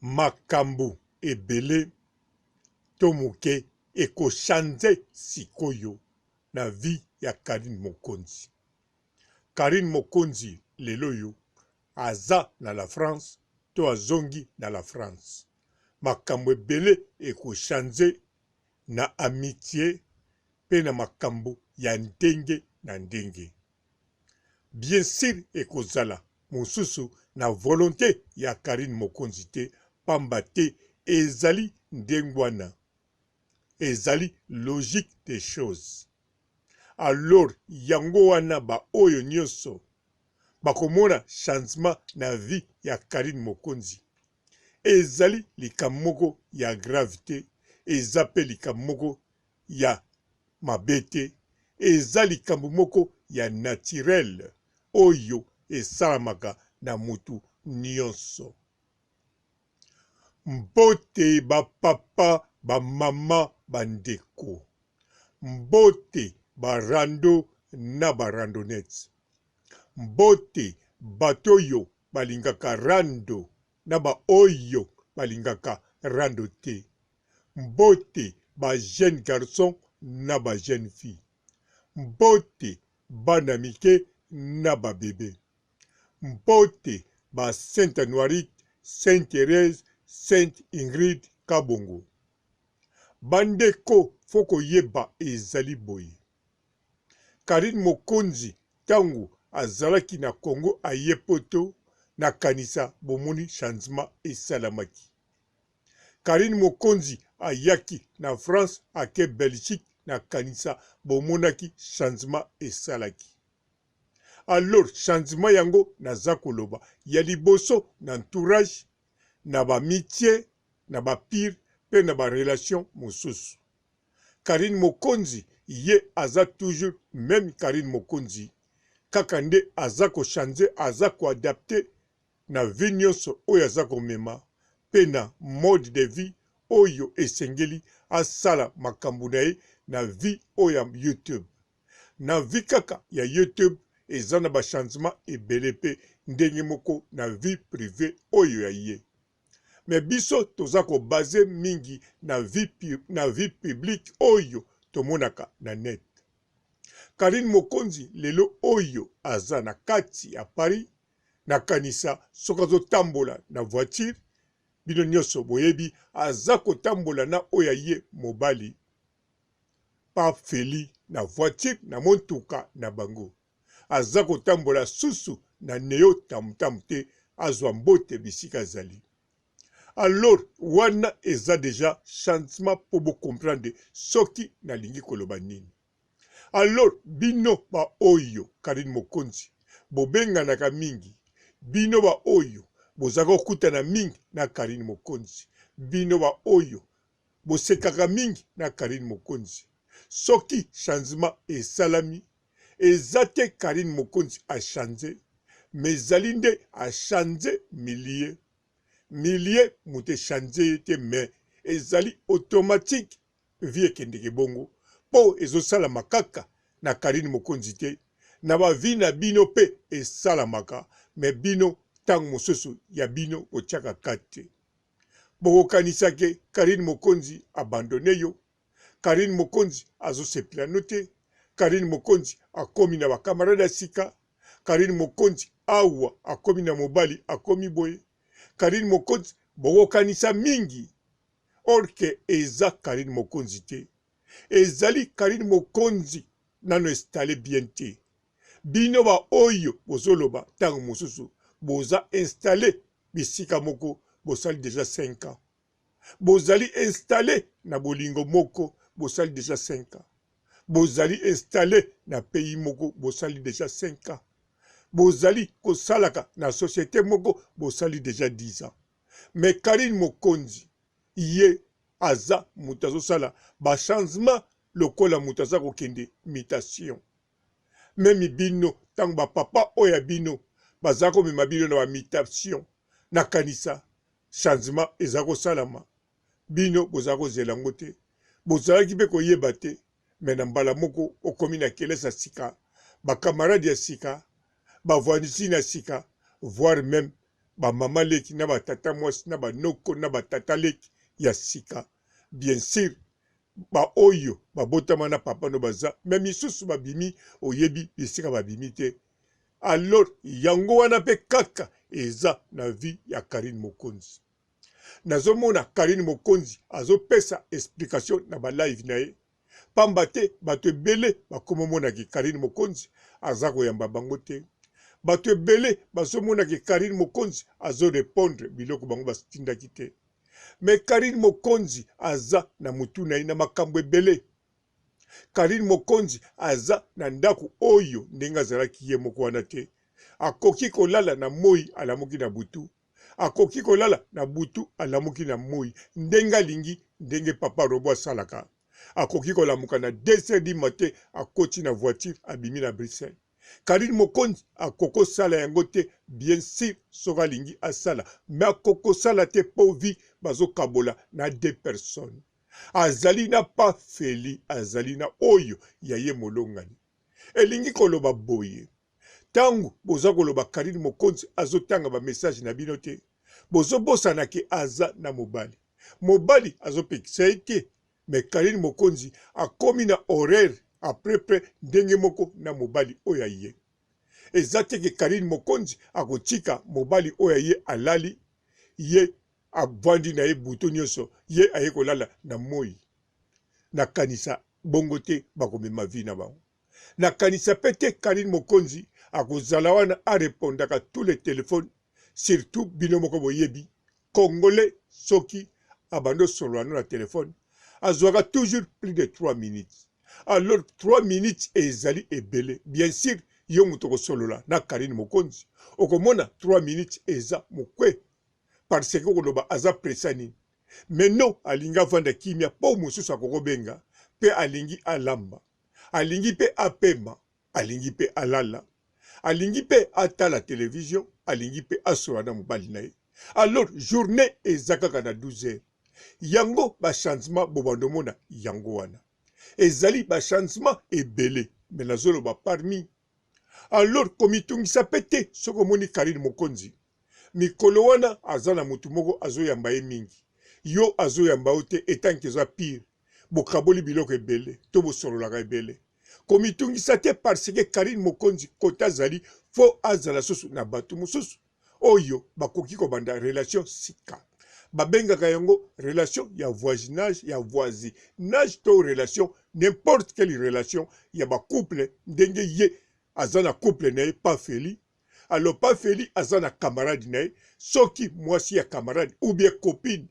Makambu ebele to muke eko change sikoyo na vie ya Carine Mokonzi. Carine Mokonzi lelo oyo aza na la France to azongi na la France. Makambu ebele eko change na amitie pe na makambu ya ndenge na ndenge. Bien sur ekozala mosusu na volonte ya Carine Mokonzi te pamba te ezali ndengwana ezali logique des choses. Alors yango wana ba oyo nionso bakomona changement na vie ya Carine Mokonzi ezali likambo moko ya grave te eza pe likambo moko ya mabe te, eza likambo moko ya naturel oyo esalamaka na mutu nionso. Mbote ba papa, ba mama, ba ndeko. Mbote ba rando na ba randonnettes. Mbote bato oyo balingaka rando na ba oyo balingaka rando te. Mbote ba jeunes garçons na ba jeunes filles. Mbote bana mike na ba bebes. Mbote ba Sainte Anuarite, Sainte Therèse, Sainte Ingrid Kabongo. Ba ndeko faut koyeba ezali boye. Carine Mokonzi tangu azalaki na Congo aye poto nakanisa bomoni changement esalamaki. Carine Mokonzi ayaki na France ake Belgique na kanisa bomonaki changement esalaki. Alors changement yango naza koloba ya liboso na entourage, na ba amities, na ba pire pe na ba relations mosusu. Carine Mokonzi ye aza toujours meme Carine Mokonzi kaka nde aza ko changer aza ko adapter na vie nionso oyo aza komema pe na mode de vie oyo esengeli asala makambu na ye na vie oyo ya youtube. Na vie kaka ya youtube eza na ba changement ebele pe ndenge moko na vie privee oyo ya ye. Mais biso toza ko base mingi na vie na vie publique oyo tomonaka na net. Carine Mokonzi lelo oyo aza na kati ya Paris Nakanisa soki azo tambola na voiture bino nioso boyebi aza kotambola na oyo ya ye mobali pa Felly na voiture na montuka na bango aza kotambola susu na neo tam tam te azwa mbote bisika azali alors wana eza dejà changement po bo comprendre soki nalingi koloba nini. Alors bino ba oyo Carine Mokonzi bobenganaka mingi, bino ba oyo bozalaka kokutana mingi na Carine Mokonzi, bino ba oyo bosekaka mingi na Carine Mokonzi, soki changement esalami eza te Carine Mokonzi a changer mais ezali nde a changer milieu, milieu moto e changer ye te mais ezali automatique Vie ekendeke bongo po ezo salama kaka na Carine Mokonzi te na ba vie na bino pe esalamaka mais bino tango mosusu ya bino botiaka cas te. Bokokanisa ke Carine Mokonzi abandonne yo, Carine Mokonzi azo sepela no te, Carine Mokonzi akomi na ba camarade ya sika, Carine Mokonzi awa akomi na mobali akomi boye, Carine Mokonzi bokokanisa mingi Or que eza Carine Mokonzi te. Ezali Carine Mokonzi nanu installe bien te. Bino ba oyo bozo loba tango mosusu boza installe bisika moko bosali dejà 5 ans. Bozali installe na bolingo moko bosali dejà 5 ans. Bozali installe na pays moko bosali dejà 5 ans. Bozali kosalaka na societe moko bosali dejà 10 ans. Mais Carine Mokonzi ye aza mutu azosala ba changement lokola mutu aza kokende mutation. Meme bino tango ba papa oyo ya bino baza komema bino na ba mutation nakanisa changement eza kosalama bino boza kozela yango te bozalaki pe koyeba te mais na mbala moko okomi na kelasi ya sika ba camarade ya sika ba voisine ya sika voir meme. Ba mama leki na ba tata mwasi na ba noko na ba tata leki ya sika bien sur ba oyo ba botama na papa no baza mais misusu ba bimi oyebi bisika ba bimi te alors yango wana pe kaka eza na vie ya Carine Mokonzi. Nazo mona Carine Mokonzi azo pesa explication na ba live na ye Pamba te bato ebele bakomomona ke Carine Mokonzi aza koyamba bango te. Bato ebele bazomona ke Carine Mokonzi azo repondre biloko bango batindaki te. Mais Carine Mokonzi aza na mutu na ye na makambo ebele. Carine Mokonzi aza na ndaku oyo ndenge azalaki ye moko wana te. Akoki kolala na moyi alamuki na butu. Akoki kolala na butu alamuki na moyi ndenge alingi ndenge papa robot asalaka. Akoki kolamuka na deux heures du matin akoti na voiture abimi na Bruxelles. Carine Mokonzi akoki kosala yango te bien sur soki alingi asala mais akoki kosala te po vie bazokabola na deux personnes. Azali na pa Felly azali na oyo ya ye molongani. Elingi koloba boye Tangu boza koloba Carine Mokonzi azo tanga ba message na bino te, bozo bosana ke aza na mobali. Mobali azo pekisa ye te mais Carine Mokonzi akomi na horaire à peu près ndenge moko na mobali oyo ya ye. Eza te ke Carine Mokonzi ako tika mobali oyo ya ye alali, ye avandi na ye butu nionso, ye aye kolala na moyi. Na kanisa bongo te bako mema vie na bango. Na kanisa pe te Carine Mokonzi akozala wana a repondaka tous les telephones surtout bino moko boyebi congolais soki abandi osolola no na telephone azuaka toujours plus de 3 minutes alors 3 minutes ezali ebele bien sur yo moto okosolola na Carine Mokonzi okomona 3 minutes eza mukue parce que okoloba aza presse nini mais non alingi avanda kimia po mosusu akokobenga pe alingi alamba Alingi pe apema, alingi pe alala, alingi pe atala television, alingi pe asolola na mobali na ye. Alors journee eza kaka na 12 heures. Yango ba changement bobanda omona yango wana. Ezali ba changement ebele mais nazoloba parmi. Alors komitungisa pe te soki omoni Carine Mokonzi mikolo wana aza na mutu moko azoyamba ye mingi. Yo azoyamba yo te etant que oza pire bokaboli biloko ebele to bosololaka ebele komitungisa te parce que Carine Mokonzi kote azali faut azala susu na batu mosusu oyo bakoki kobanda relation sika babengaka yango relation ya voisinage ya voisinage to relation n'importe quelle relation ya ba couple ndenge ye aza na couple na ye pa Feli alors pa Feli aza na camarade na ye soki mwasi ya camarade ou bien copine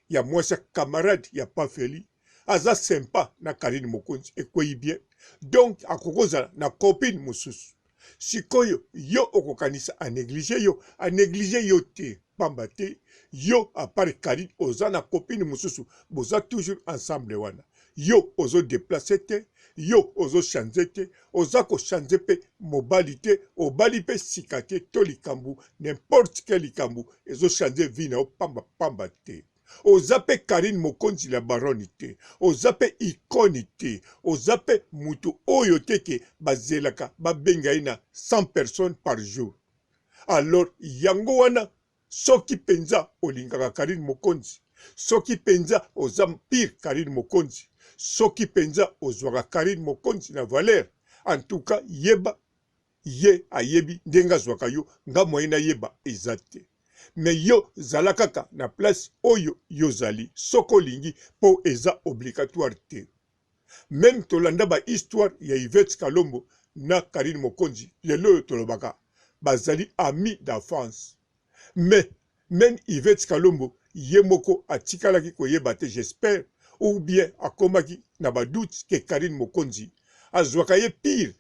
ya mwasi ya camarade ya pa Feli aza sympa na Carine Mokonzi ekweyi bien donc akoki kozala na copine mosusu sikoyo yo okokanisa a neglige yo a neglige yo te pamba te yo a part Carine oza na copine mosusu boza toujours ensemble wana yo ozo deplace te yo ozo change te oza ko change pe mobali te obali pe sika te to likambu n'importe quel likambu ezo change vie na yo pamba pamba te oza pe Carine Mokonzi la baronne te oza pe icone te oza pe mutu oyo te ke bazelaka babenga ye na 100 personnes par jour alors yango wana Soki penza olingaka Carine Mokonzi, soki penza oza pire Carine Mokonzi, soki penza ozwaka Carine Mokonzi na valeur, en tout cas yeba ye ayebi ndenge azwaka yo, nga moyen nayeba eza te. Mais yo zala kaka na place oyo y'ozali soki olingi po eza obligatoire te. Meme tolanda ba histoire ya Yvette Kalombo na Carine Mokonzi lelo oyo tolobaka bazali amis d'enfance mais meme Yvette Kalombo ye moko atikalaki koyeba te j'espère ou bien akomaki na ba doutes que Carine Mokonzi azuaka ye pire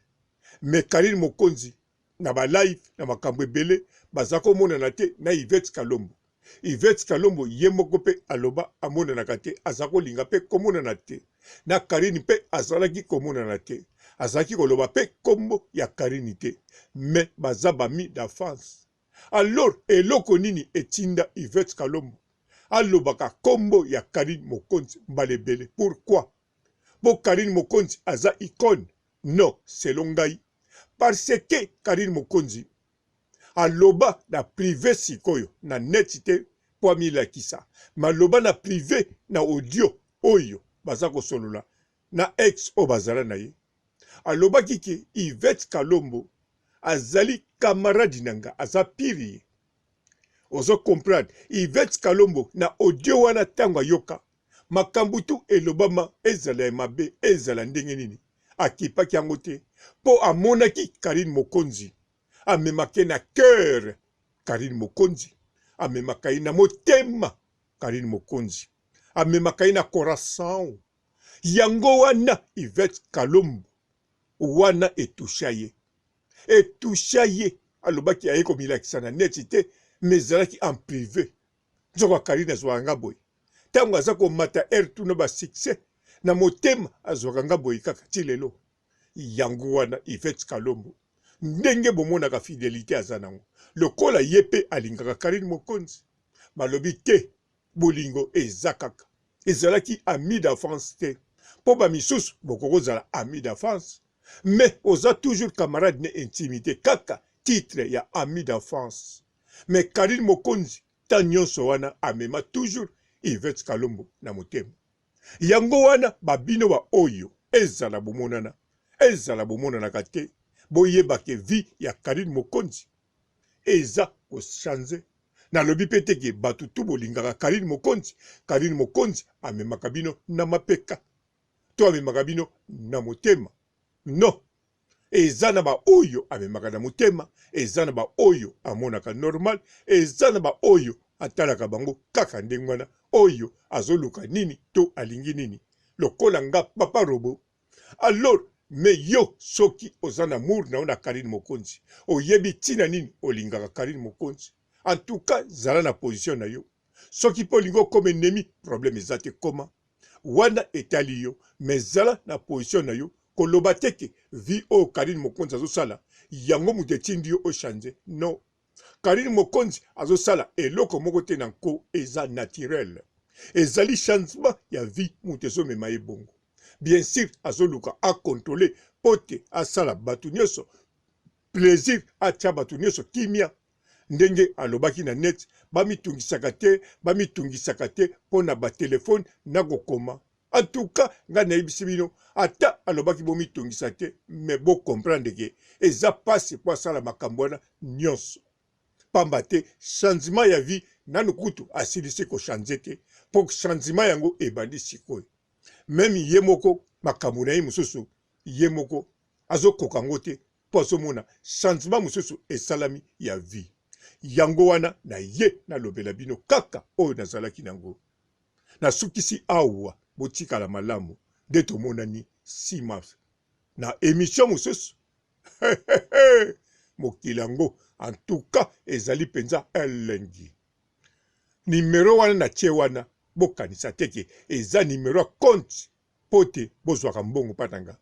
mais Carine Mokonzi na ba live na makambo ebele baza ko monana te na Yvette Kalombo. Yvette Kalombo ye moko pe aloba amonanaka te aza kolinga pe komonana te na Carine pe azalaki komonana te azalaki koloba pe kombo ya Carine te mais baza b'amis d'enfance alors eloko nini etinda Yvette Kalombo alobaka kombo ya Carine Mokonzi mbala ebele pourquoi? Po Carine Mokonzi aza icone? Non selon ngai parce que Carine Mokonzi. Aloba na prive sikoyo na net te po amilakisa mais aloba na prive na audio oyo baza kosolola na ex oyo bazala na ye. Alobaki ke Yvette Kalombo azali camarade na nga aza pire ye. Ozo comprendre Yvette Kalombo na audio wana tango ayoka makambu tout elobama ezala ya mabe ezala ndenge nini akipaki yango te po amonaki Carine Mokonzi amemaka ye na coeur Carine Mokonzi amemaka ye na motema Carine Mokonzi amemaka ye na coração yango wana Yvette Kalombo wana etoucha ye etoucha ye alobaki aye komilakisa na neti te mais ezalaki en prive nzoka Carine azwaka nga boye tango aza komata heure tout na ba succès na motema azwaka nga boye kaka ti lelo yango wana Yvette Kalombo ndenge bomonaka fidelite aza nango lokola ye pe alingaka Carine Mokonzi balobi te bolingo eza kaka ezalaki ami d'enfance te po ba misusu bokoki kozala ami d'enfance mais oza toujours camarade ne intimite kaka titre ya ami d'enfance mais Carine Mokonzi temps nionso wana amema toujours Yvette Kalombo na motema Yango wana ba bino ba oyo ezala bomonana ezala bomonanaka te boyeba ke vie ya Carine Mokonzi eza ko change nalobi pe te ke batu tout bolingaka Carine Mokonzi Carine Mokonzi amemaka bino na mapeka to amemaka bino na motema non Eza na ba oyo amemaka na motema, eza na ba oyo amonaka normal, eza na ba oyo atalaka bango kaka ndenge wana, oyo azoluka nini to alingi nini lokola nga papa robot. Alors mais yo soki oza na amour na yo na Carine Mokonzi, oyebi tina nini olingaka Carine Mokonzi, en tout cas zala na position na yo. Soki pe olingi okoma ennemi, problème eza te koma. Wana etali yo mais zala na position na yo koloba te ke vie oyo Carine Mokonzi azosala yango mutu etindi yo o changer non Carine Mokonzi azosala eloko moko te na nko eza naturel ezali changement ya vie mutu ezomema ye bongo bien sur azoluka a controler po te asala batu nioso plaisir atia batu nioso kimia Ndenge alobaki na net bamitungisaka te bamitungisaka te pona ba telephone na kokoma en tout cas nga nayebisi bino ata alobaki bomitungisa te mais bo comprendre ke eza pasi po asala makambo wana nionso pamba te changement ya vie nanu kutu asilisi ko changer te po changement yango ebandi sikoyo meme ye moko makambo na ye mosusu ye moko azokoka yango te mpo azomona changement mosusu esalami ya vie. Yango wana na ye nalobela bino kaka oyo nazalaki nango. Nasukisi awa, botikala malamu nde tomonani sima na emission mosusu. Mokili yango en tout cas ezali penza elengi. Numero wana natie wana bokanisa te ke eza numero ya compte mpo te bozwaka mbongo mpa na nga.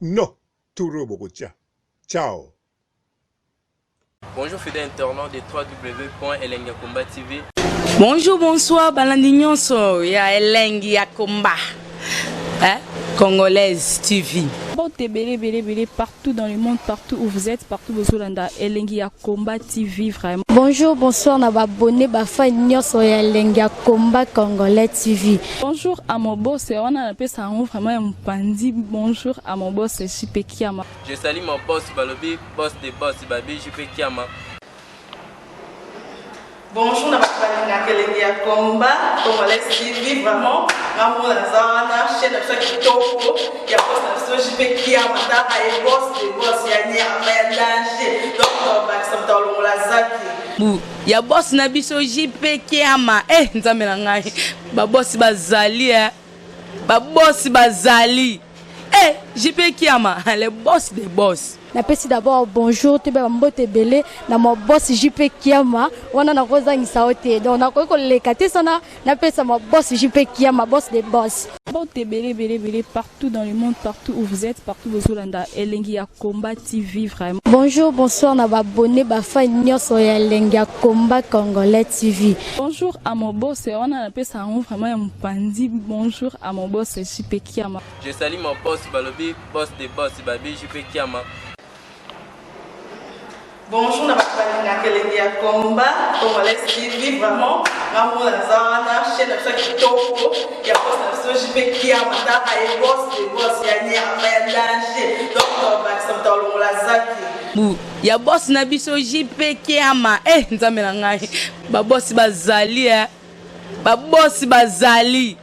Non! Tour oyo bokotia. Ciao. Bonjour fidèle internaute de www.elengiyakomba TV. Bonjour, bonsoir, balandi nyonso ya elengi ya komba. Hein? Congolaise TV. Mbote ebele ebele ebele partout dans le monde partout où vous êtes partout bozolanda elengi ya combat TV vraiment. Bonjour bonsoir na ba abonne ba fan nyonso ya elengi ya combat congolais TV. Bonjour à mon boss wana napesa yango vraiment ya mopanzi bonjour à mon boss JP Kiama. Je salue mon boss balobi boss de boss babi JP Kiama. Bonjour na bato balingaka elengi ya combat congolais TV vraiment nga moko naza wana chaîne na biso ya kitoko ya boss na biso JP Kiama taka ye boss de boss ya nyama ya danger donc bakisa moto alongola zaki bu ya boss na biso JP Kiama eh nzambe na ngai ba boss bazali eh ba boss bazali eh JP Kiama le boss des boss. Napesi d'abord bonjour toyeba ba mbote ebele na mon boss JP Kiama wana nakozangisa yo te donc nakoki koleka te sana napesa mon boss JP Kiama boss des boss. Mbote ebele ebele ebele partout dans le monde partout où vous êtes partout bozolanda elengi ya combat TV vraiment. Bonjour bonsoir na ba abonne ba fan nionso ya elengi ya combat congolais TV. Bonjour à mon boss wana napesa yango vraiment ya mopanzi bonjour à mon boss JP Kiama. Je salue mon boss balobi boss de boss babi JP Kiama. Bonjour na bato balingaka elengi ya combat congolais TV, vraiment ngambo naza wana, chaîne na biso ya kitoko ya boss na biso JP Kiama. Taka ye, boss de boss ya nyama ya danger. Donc tobakisa moto alongola zaki. Bu ya boss na biso JP Kiama. Eh, Nzambe na ngai, babosi bazali, eh. Babosi bazali,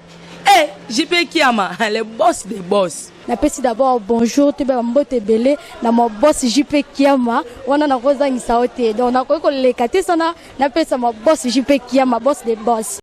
eh, JP Kiama, le boss des boss. Napesi d'abord bonjour, toyeba bambote ebele na ma boss JP Kiama. Wana nakozangisa yo te, donc nakoki koleka te sana napesa ma boss JP Kiama, boss de boss.